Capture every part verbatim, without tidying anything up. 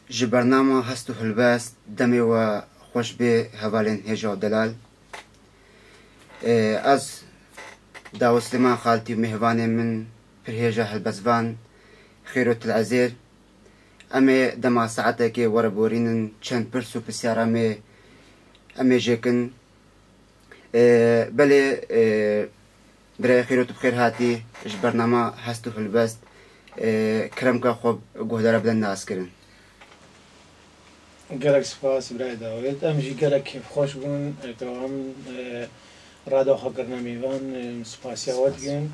Ji bernama Hest û Hilbest demê we xweş bê hevalên hêja û delal. Ê, ez Dawid Silêman Xaltî û mêvanê min pir hêja helbestvan Xêro Til Ezêr. Em ê dema saetekê were borînin çend pirs û pirsyara me em ê jêkin. Ê, belê, ê, birayê Xêro tu bi xêr hatî ji bernama Hest û Hilbest. Ê, kerem ke xwe guhdara bide naskirin. Gelek spas birayê Dawid. Em jî gelek kêfxweş bûn. Ê, ku em, ê, rada xwe kirine mêvan, ê, spasiya we dikin.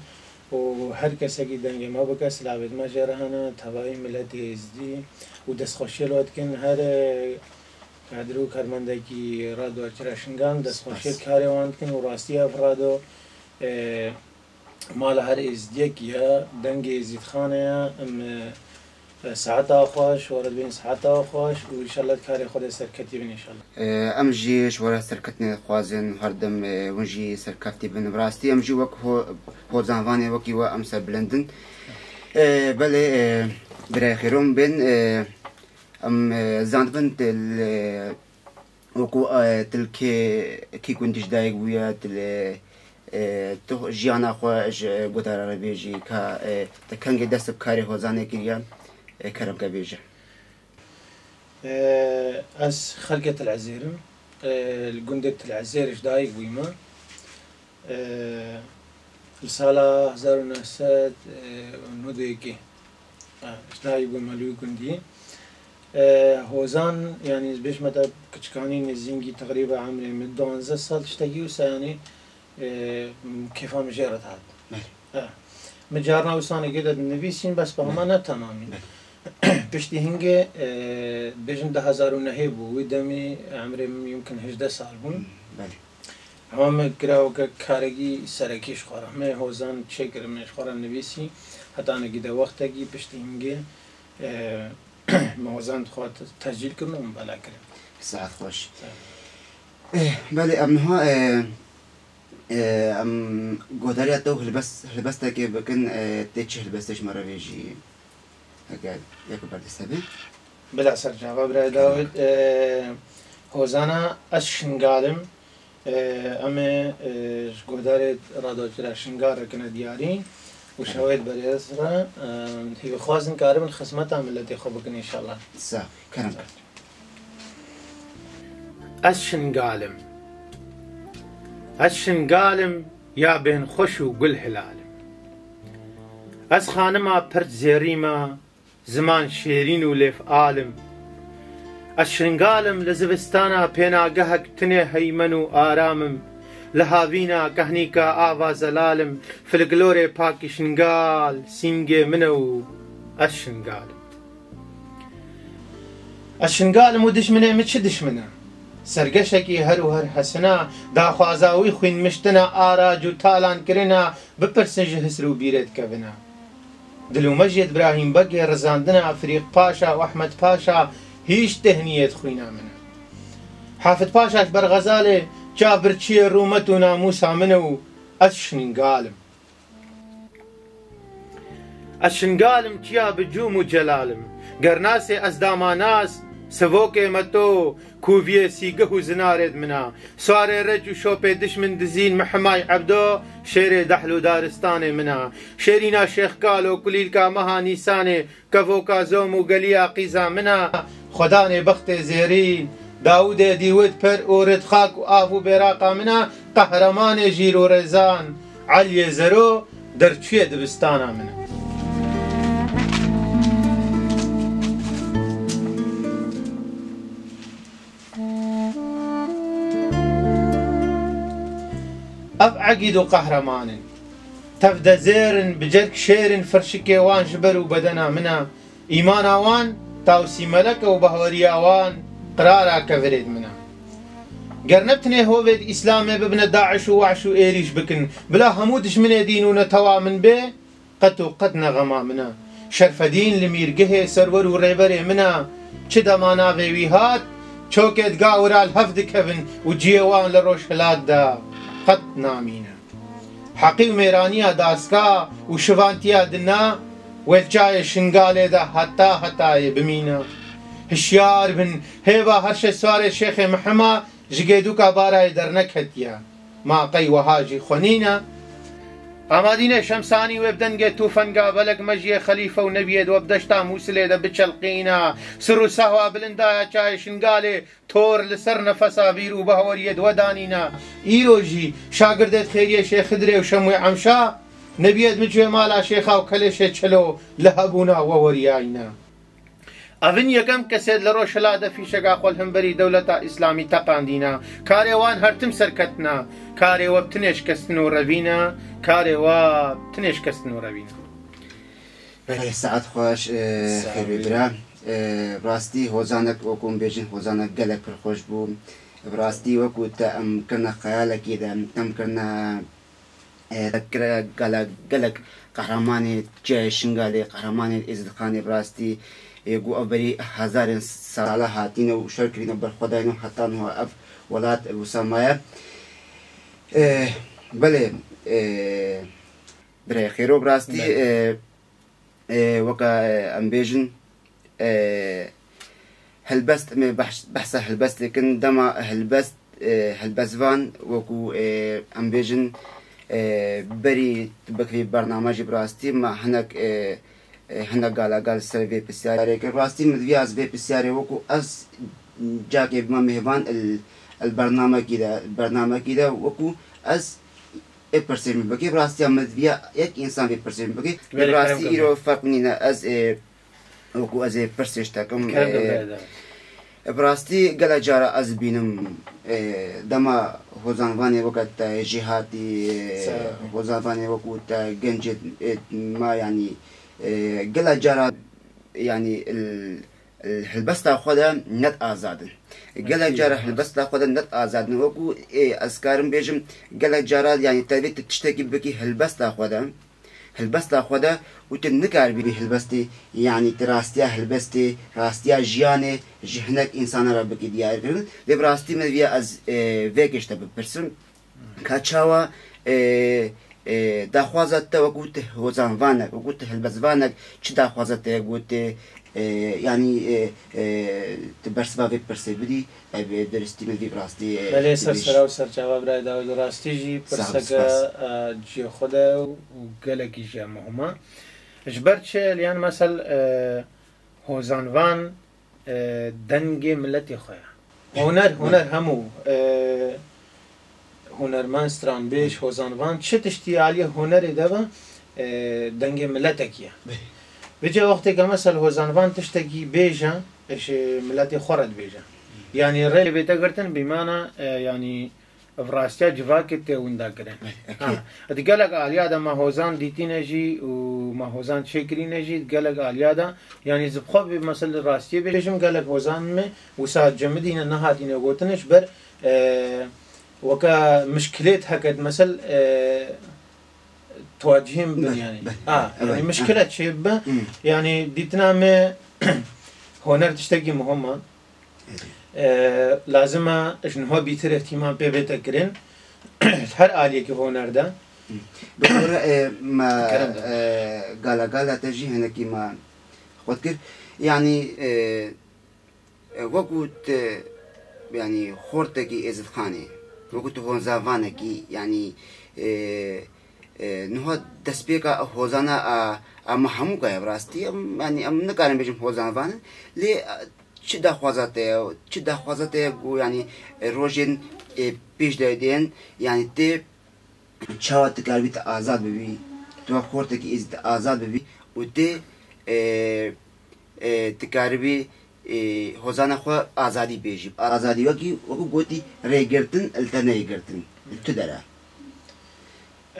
Û her kesekî dengê me bike, silavêt me jê re hene, tevayî miletê Êzdî û destxweşiyê li we dikin. Her, ê, kadir û karmendekî Radyo Çira Şingan destxweşiyê Spas. Karê wan dikin û rastî ev radyo, ê, mala her êzdiyekî ye, dengê êzdîtxanê ye. Em, ê, saeta xweş, we re dibên saeta xweş û înşallah karê xwe de serketî bin înşallah. Ê, em jî ji we re serketinê dixwazin, her dem, ê, hûn jî serkeftî bin. Bi rastî em jî wek ho-, hozanvanê wekî we em serbilind in. Ê, belê, ê, birayê Xêro min bên, ê, em, ê, zandibin til, ê, wekû, ê, til kê, kî gundî ji dayik bûye, til, ê, ê, tu jiyana xwe ji guhdara re bêjî, ka, ê, te kengê dest bi karê hozanê kiriye, ê, kerem ke bêje. Ê, ez xelkê Til Ezêr im. Ê, li gundê Til Ezêr ji dayik bûyme. Ê, li sala hezar û neh sed û nod û yekê, ê, ji dayik bûyme li wî gundî. Ê, hozan, yanî, ez bêjme te, kiçikanî nêzîngî teqrîba emrê min duanzeh sal tiştekî wisa, yanî, ê, kêfa min jê re dihat. Belê. He. Min carna wisa negê de dinivîsîn, bes bi hema Belê. Ne temamî. Belê. Piştî hingê, ê, bêjin du hezar û nehê bû, wî demî emrê min yumkin hejdeh sal bûn. Hmm, belê. Hema min kira weke karekî serekî ji xwe re. Me hozan çêkirin, me ji xwe re nivîsî. Heta negî de wextekî piştî hingê, ê, me hozan xwe te-, tescîl kirin û min bela kirin. Saet xweş. Sağ ol. Ê, belê em niha, ê, Ê, em guhdariya te û hilbest-, hilbestekê bikin, ê, tê çi hilbestê ji me re vêjî? Heke yek berdest hebe. Bila ser cava birayê Dawid. Ê, hozana Ez Şingal im. Ê, em ê, ê, ji guhdarê Radyo Çira Şingal re kine diyarî û şawêt berêz re, ê, hîvîxwazin karibin xizmeta miletê xwe bikin înşallah. Sax, kerem. Ez Şingal im. Ez Şingal im, ya bên xweş û gul hilal im. Ez xanima pirt zêrî me, ziman şêrîn û lêv al im. Ez Şingal im, li zivistana pênagehek tinê heymen û aram im. Li havîna kehnîka ava zelal im, folklorê pakî Şingal, sîngê min e û ez Şingal im. Ez Şingal im û dijminê min çi dijmin e? Sergeşekî her û her hesina, daxwaza wî xwînmiştina, arac û talan kirina, bipirsin ji hisr û bîrê dikevina. Dil û mejiyê Îbrahîm Begê rizandina, Efrîq Paşa û Ehmed Paşa hîç têhniyê di xwîna min e. Hafid Paşa ji ber Xezalê çav birçiyê rûmet û namûsa min e û ez Şingal im. Ez Şingal im, çiya bi cûm û celal im. Gernasê ez damanas, sivokê me to, kûviyê sîgeh û zinarê di min a. Suarê reç û şopê dişmin dizîn, Mihmay Ebdo, şêrê dehl û daristanê min a. Şêrîna Şêx Kalo, kulîlka meha Nîsanê, kevoka zom û geliya qîza min a. Xwedanê bextê zêrîn, Dawûdê Dîwid, per û rid xak û av û bêraqa min a, qehremanê jîr û rêzan, Eliyê Zero, derçûyê dibistana min e. Ev egîd û qehreman in. Tev de zêr in, bi cerk şêr in, firşikê wan ji ber û bedena min a. Îmana wan tawsî melek e û bahweriya wan qirara kevirê di min e. Ger ne bi tinê hovê di Îslamê bibine daiş û wahş û êrîş bikin, bila hemû dijminê dîn û netewa min bê, qet û qet ne xema min e. Şerfedîn li mîrgehê serwer û rêberê min e. Çi dema navê wî hat, çokê di gawira li hev dikevin û cihê wan li rojhilat de qet namîne. Heqî û mêraniya daska û şivantiya dina wê li çayê Şingalê de heta hetayê bimîne. Hişyar bin, hêva her şeş swarê Şêxê Mihima ji Gêdûka Barayê derneketiye. Ma qey weha jî xwe nîne? Amadîne Şemsanî wê bi dengê tûfenga belek mejiyê xelîfe û nebiyê di we bi deşta Mûsilê de biçelqîna. Sir û sehwa bilindaya çayê Şingalê tor li ser nefesa vîr û behweriyê di we danîna. Îro jî şagirdê di xêriyê Şêx Xidrê û Şemwê Emşa, nebiyê di micwê mala Şêxa û Kelêşê Çelo li hebûna we weriyayîne. Evin yekem kesê li Rojhilata fîşeka xwe li hemberî dewleta Îslamî teqandîna. Karê wan her tim serketina. Karê we bi tinê şikestin û revîna. Karê we bi tinê şikestin û revîna. Belê, saet xweş, e, Saet xêr bê bira. E, bi rastî hozanek, wekû em bêjin, hozanek gelek pir xweş bû. Bi rastî wekû te em kirine xeyalekê de, em kirine, e, te kire gala gelek qehremanê çiyayê Şingalê, qehremanê Êzidxanê bi rastî, e, ku ev berî hezarên sala hatîne û şer kirîne, berxwedayîne û heta niha ev welat wisa maye. E, belê, e, birayê xêro bi rastî, Belê. e, e, weke, e, em bêjin, e, helbest, em ê behs-, behsa helbestê kin, dema helbest, e, helbestvan, wekû, e, em bêjin, e, berî tu bikivî bername jî bi rastî me hinek, e, e, hinek galagal ser vê pisyarê kir. Rastî min diviya ez vê pisyarê wekû ez cakê bime mêvan il, il bernamekî de, bernamekî de wekû ez ê pirsê min bikî. Bi rastiya min diviya yek însan vê pirsê min bikî. Belê, Bi rastî kerem îro kerem. Ferq nîne. Ez ê, wekû ez ê pirsê ji te kim, Kerem ê, kerem, belê, belê. Bi rastî gelek cara ez bînim, ê, dema hozanvanê weke te jêhatî, ê, Sağ ol. Hozanvanê wekû te gencê, ê, ma, yanî, ê, gelek cara, yanî, il, il, hilbesta xwe de net azad in. Gelek Ekîd, cara evet. Hilbesta xwe de net azad in. Wekû, ê, ez karim bêjim, gelek cara, yanî, te divê tu tiştekî bikî hilbesta xwe de. Hilbesta xwe de û tu nikaribî vî hilbestê, yanî tu rastiya hilbestê, rastiya jiyanê ji hinek însana re bikî diyarkirin. Lê bi rastî min viya ez, e, vê kêş te bipirsim. Ka çawa, e, e, daxwaza te wekû tu hozanvanek, wekû tu hilbestvanek, çi daxwaza te ye ku tu, e, yanî, e, e, tu bersiva vê pirsê bidî? Ev, e, duristî min vî bi rastî, e, Belê, ser dibêj. Sera û ser çava birayê Dawid, rastî jî Sağ ol, pirseke, spas. E, cihê xwe de û gelekî jî muhim e. Ji ber çi, liyan mesel, e, hozanvan, e, dengê miletê xwe ye. Huner, Belê. Huner hemû, e, hunermend, stranbêj, Belê. Hozanvan, çi tiştî aliyê hunerê de be, e, dengê miletekî ye. Belê. Vêca wextê ke mesel hozanvan tiştekî bêje, ji miletê xwe re dibêje. Yanî rê bête girtin bîmana, e, yanî ev rastiya civakê tê winda kirin. Ekîd. Ha, di gelek aliya de me hozan dîtîne jî û me hozan çêkirîne jî, di gelek aliya de, yanî zibxwe bi mesel rastiyê bêjim, gelek hozan me wisa cemidîne nehatîne gotin ji ber, e, weke mişkilêt heke di mesel, e, tuwacihîn bin Be, yanî. Be, Ha, be, yanî evet, mişkile ha. Çê bibe. Hmm. Yanî dîtina me huner tiştekî muhim e. Evet. E, lazim e ji niha bîtir îhtîmam pê bête kirin. Her aliyekî huner de. Hmm. Doktora, e, me, Kerem de. E, gala gala te jî hinekî me xwet kir. Yanî, e, E, wekû tu, yanî, xortekî Êzidxanê, wekû tu hozanvanekî, yanî, e, e, niha destpêka hozana a, a me hemûka ye bi rastî. Em, yanî, em nikarin bêjin hozanvan in, lê, e, çi daxwaza te ye, çi daxwaza te ye ku, yanî, e, rojên, e, pêş de tên, yanî, tê Çawa tu karibî tu azad bibî, tu wek xortekî êzî tu azad bibî û tu, e, e, tu karibî, e, hozana xwe azadî bêjî. Azadî wekî, wekî gotî rêgirtin, li te neyê girtin. Li tu dere.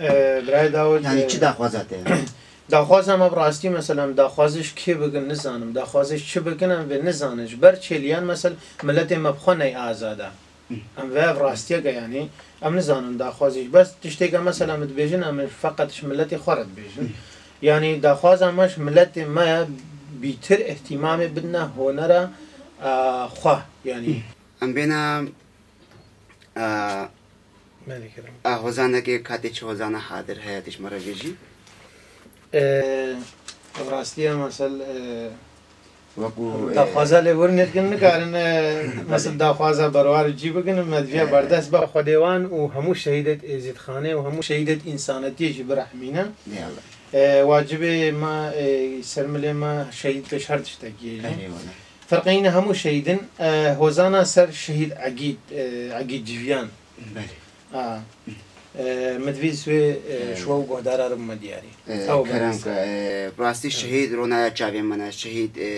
E, birayê Dawid, Yanî e, çi daxwaza te ye? Daxwaza me bi rastî, mesela, em daxwazê ji kê bikin nizanim. Daxwazê ji çi bikin em vê nizanin. Ji ber çêliyan, mesela, miletê me bi xwe ney azad e. Em vê ev rastiyeke, yanî em nizanin daxwazî. Bes tiştêke mesela em dibêjin, em ê feqet ji miletê xwe re dibêjin. Yanî daxwaza me ji miletê me ye bîtir îhtîmamê bidine honera, e, xwe. Yanî Em bêne, e, Belê, kerem. E, hozanekê katê çi hozana hadir heye tê ji me re bêjî? E, rastiye mesel, e, Wekû, e, daxwaza lêborînê dikin, nikarin, e, mesela daxwaza berwar cî bikin, me diviya, e, berdest be. Xwedê wan û hemû şehîdêt êzîdxanê û hemû şehîdêt însanetiyê jî birehmîne. Eyvallah. E, wacibê me, e, ser milê me şehîd pêş her tiştekî ye jî. Eyvallah. Ferqeyîne hemû şehîdin, e, hozana ser şehîd Egîd, e, Egîd Civiyan. Belê. A. E, min divîst wê, e, ji we û guhdara re bime diyarî. E, kerem ke, e, rastî şehîd ronaya çavên min e, şehîd, e,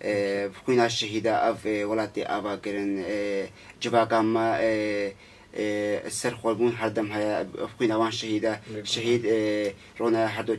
e, xwîna şehîda ev, e, welatê ava kirin, e, civaka me, e, e, ser xwe bûn her dem heye, xwîna wan şehîda, şehîd, e, ronaya her do